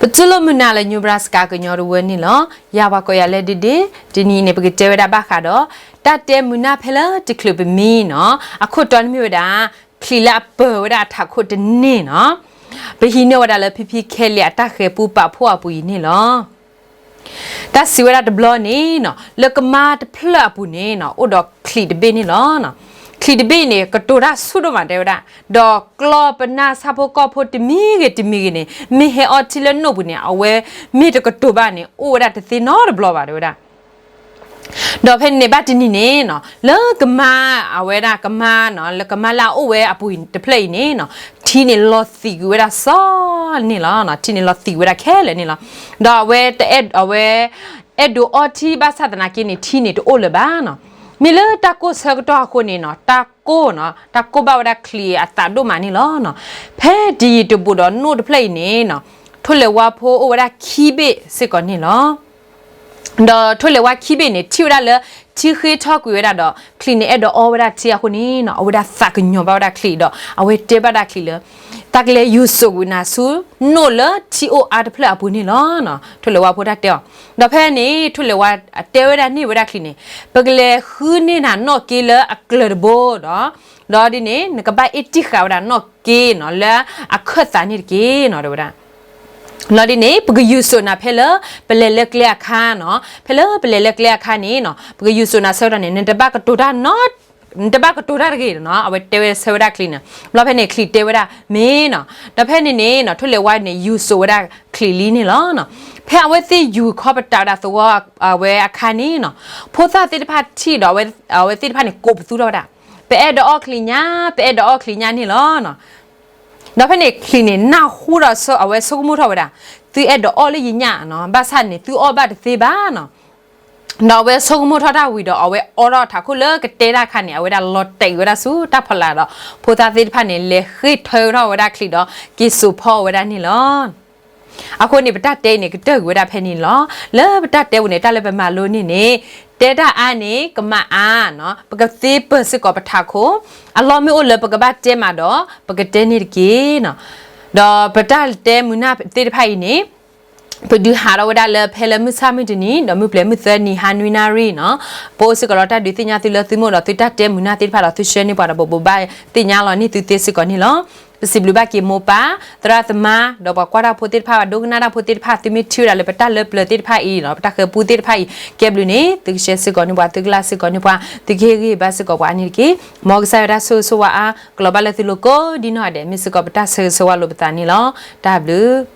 ပတူၢ်လိာ်မုာ်နၤလၢ Nebraska ကညီတဝၢန့ၣ်လီၤ. ယၤပှၤကိးယၤလၢဒ့ဒ့, တနံၤအံၤန့ၣ် ပကတဲဝဲဒၣ်ဘၣ်ဃးဒီး တၢ်တဲမုာ်နၢ်ဖဲလၢတချုးပမံနီၤ, အခိၣ်တီန့ၣ်မ့ၢ်ဝဲဒၣ် ချံးလၢအပၢၤဝဲဒၣ်အထးခိၣ်တန့ၢ်နီၤ. ပဟံးန့ၢ်ဝဲဒၣ်လၢ ဖံဖံခဲလံအတၢ်ဃဲၤပူပာ်ဖှိၣ်အပူၤအံၤန့ၣ်လီၤ. တၢ်စံးဝဲဒၣ်တဘျီန့ၣ်နီၤ, လၢကမါတဖျၢၣ်အပူၤန့ၣ်နီၤ အိၣ်ဒီးချံးတဘ့ၣ်န့ၣ်လီၤ. ချံးတဘ့ၣ်အံၤန့ၣ် ကတိၤတၢ်ဆူၣ်ဒိၣ်မးတဲဝဲဒၣ်, ဒီးကျီၢ်ပနၢ်ဆၣ်ဖိကီၢ်ဖိတမံၤဂ့ၤတမံၤဂ့ၤန့ၣ် မ့ၢ်ဟဲအီထံလၢနိၣ်ပူၤန့ၣ် အဝဲမ့ၢ်တကတိၤဘၣ်န့ၣ် အိၣ်ဝဲဒၣ်တသ့နီတဘျီဘၣ်တဲဝဲဒၣ်. ဒီးဖဲန့ၣ်န့ၣ် ဘၣ်တနံၤန့ၣ်နီၤ, လၢကမါ အဝဲဒၣ်ကမါနီၤ, လၢကမါလၢအအိၣ်ဝဲအပူၤတဖျၢၣ်အံၤန့ၣ်နီၤ, ထံန့ၣ်လီၤသံးကွံာ်ဝဲဒၣ်စီၤန့ၣ်လီၤ. ထံန့ၣ်လီၤသံးဝဲဒၣ်ခဲလၢာ်န့ၣ်လီၤ. ဒီးအဝဲတအဲၣ် အဝဲ အဲၣ်ဒိးအီထံဘၣ်ဆၣ်သနာ်က့န့ၣ် ထံန့ၣ်တအိၣ်လၢၤဘၣ်နီၤ. မ့ၢ်လၢတၢ်ကိၢ်ဆၢကတီၢ်အဃိန့ၣ်နီၤ, တၢ်ကိၢ်နီၤ, တၢ်ကိၢ်ဘၣ်ဝဲဒၣ်ချံးအသးဒိၣ်မးန့ၣ်လီၤ. ဖဲတယံာ်တဘူးဒီးနိၣ်တဖျၢၣ်အံၤန့ၣ်နီၤ, ထိၣ်လဲၤဝါဖိအိၣ်ဝဲဒၣ်ခံဘ့ၣ်စ့ၢ်ကီးန့ၣ်လီၤ. ဒီးထိၣ်လဲၤဝါခံဘ့ၣ်န့ၣ် ထံၣ်ဝဲဒၣ်လၢ ထံဃ့ထီကွံာ်ဝဲဒၣ်ဒီး ချံးန့ၣ်အဲၣ်ဒိးအီဝဲဒၣ်ထံအဃိန့ၣ်နီၤ, အဝဲဒၣ်သးကညီၤဘၣ်ဝဲဒၣ်ချံးဒီး အဝဲတဲဘၣ်ဒၣ်ချံးလၢ သးကလဲၤယူၤစိာ်ကွံာ်နၤဆူ နိၣ်လၢထံအိၣ်အါတဖျၢၣ်အပူၤန့ၣ်လီၤ. ထိၣ်လဲၤဝါဖိတၢ်တဲအီၤ, ဒီးဖဲန့ၣ် ထိၣ်လဲၤဝါအတဲဝဲဒၣ်န့ၢ်ဝဲဒၣ်ချံးန့ၣ်, ပကလဲၤဃုန့ၢ်နၤနီၣ်က့လၢအကျၢၤတဘိဒီး, ဒီးဒ်န့ၣ် နကဘၣ်အ့ၣ်တံၢ်ဃာ်ဝဲဒၣ်နီၣ်က့နီၤ လၢအခၢၣ်သးန့ၣ်တက့ၢ်နီၤ တဲဝဲဒၣ်. လီၤဒ်န့ၣ် ပကယူၤစိာ်နၤဖဲလၢပလဲၤလၢကျဲအခါနီၤ, ဖဲလၢပလဲၤလၢကျဲအခါန့ၣ်နီၤ, ပကယူၤစိာ်နၤဆၢကတီၢ်န့ၣ် နတဘၣ်ကတိၤတၢ်နီ နတဘၣ်ကတိၤတၢ်တဂ့ၤနီၤ, အဝဲတဲဝဲဆၢဝဲဒၣ်ချံးန့ၣ်. ဘျီဖဲန့ၣ် ချံးတဲဝဲဒၣ်မ့ၢ်နီၤ, ဒီးဖဲန့ၣ်န့ၣ်နီၤ ထိၣ်လဲၤဝါန့ၣ် ယူၤစိာ်ဝဲဒၣ်ချံးလံန့ၣ်လီၤ. ဖဲအဝဲသ့ၣ်ယူၤခီပတာ်ဝဲဒၣ်သဝီအဝဲအခါန့ၣ်နီၤ, ဖိသၣ်သ့ၣ်တဖၣ်ထံၣ်ဒီး အဝဲသ့ၣ်တဖၣ်န့ၣ် ကိးပသူထီၣ်ဝဲဒၣ်, ပအဲၣ်ဒိးအီၣ်ချံးညါ, ပအဲၣ်ဒိးအီၣ်ချံးညါန့ၣ်လီၤ. ဒီးဖဲန့ၣ်ချံးန့ၣ် နၢ်ဟူဒီးအဝဲဆိကမိၣ်ထီၣ်ဝဲဒၣ်, သုအဲၣ်ဒိးအီၣ်လၢယညၣ်နီၤ, ဘၣ်ဆၣ်န့ၣ် သုအီၣ်ဘၣ်တသ့ဘၣ်နီၤ. ဒီးအဝဲဆိကမိၣ်ထီၣ်တၢ်ဝံၤဒီး အဝဲအိးထီၣ်ထးခိၣ်လၢကတဲတၢ်အခါန့ၣ် အဝဲဒၣ်လီၤတဲာ်ဝဲဒၣ်ဆူတၢ်ဖီလာ်ဒီး ဖိသၣ်သ့ၣ်တဖၣ်န့ၣ် လဲၤဃ့ၢ်ထၢထီၣ်ဝဲဒၣ်ချံးဒီး က့ၤစိာ်ဖီအီၣ်ဝဲဒၣ်န့ၣ်လီၤ. အဃိန့ၣ် ပတၢ်တဲအံၤန့ၣ် ကတၢၢ်ကွံာ်ဝဲဒၣ်ဖဲန့ၣ်လီၤ. လၢပတၢ်တဲပူၤန့ၣ် တၢ်လၢပမၤလိန့ၢ်န့ၣ်, တဲတၢ်အါန့ၣ် ကမၣ်အါနီၤ, ပကသ့ပၢၤစ့ၢ်ကီးပထးခိၣ်, အလီၢ်မ့ၢ်အိၣ်လၢပကဘၣ်တဲမးဒီး ပကတဲန့ၢ်တက့ၢ်နီၤ. ဒီးပတၢ်တဲမုာ်နၢ်သ့ၣ်တဖၣ်အံၤန့ၣ် ပဒုးဟးထီၣ်ဝဲဒၣ်လၢဖဲလၢမုၢ်ဆၣ်မုၢ်တနံၤ ဒီးမုၢ်ပျဲၤမုၢ်သၢနံၤ ဟါနွံနၣ်ရံၣ်နီၤ, ပအိၣ်စ့ၢ်ကီးဒီးတၢ်ဒုးသ့ၣ်ညါသုလၢသုမိၢ်ဒီးသုတၢ်တဲမုာ်နၢ်သ့ၣ်တဖၣ်ဒီးသုဆှၢန့ၢ်ပှၤဒီး ပဘိးဘၣ်သ့ၣ်ညါလီၤန့ၢ်သုသ့စ့ၢ်ကီးန့ၣ်လီၤ. ပစံးဘျုးဘၣ်က့ၤမိၢ်ပၢ် သရၣ်သမါ ဒီးပှၤကွၢ်တၢ်ဖိသ့ၣ်တဖၣ် ပှၤဒိကနၣ်တၢ်ဖိသ့ၣ်တဖၣ် သုမ့ၢ်ထံၣ်ဝဲဒၣ်လၢပတၢ်လၢပျၢၤသ့ၣ်တဖၣ်အံၤနီၤ, ပတၢ်ဃဲၤပူသ့ၣ်တဖၣ်အံၤ ကဲဘျုးန့ၣ် သုကshareစ့ၢ်ကီးန့ၢ်ပှၤ, သုကlikeစ့ၢ်ကီးန့ၢ်ပှၤ, သုကဟ့ၣ်ဂံၢ်ဘါစ့ၢ်ကီးပှၤအါန့ၣ်တက့ၢ်. မ်ကစၢ်ယွၤတၢ်ဆိၣ်ဂ့ၤဆိၣ်ဝါအါ ကလီၤဘၣ်လၢသုလိၤကိးဒ်နီၢ်ဂၤဒဲး, မ့ၢ်စ့ၢ်ကီးပတၢ်ဆၢဂ့ၤဆၢဝါလိာ်ပသးန့ၣ်လီၤ. တၢ်ဘျုး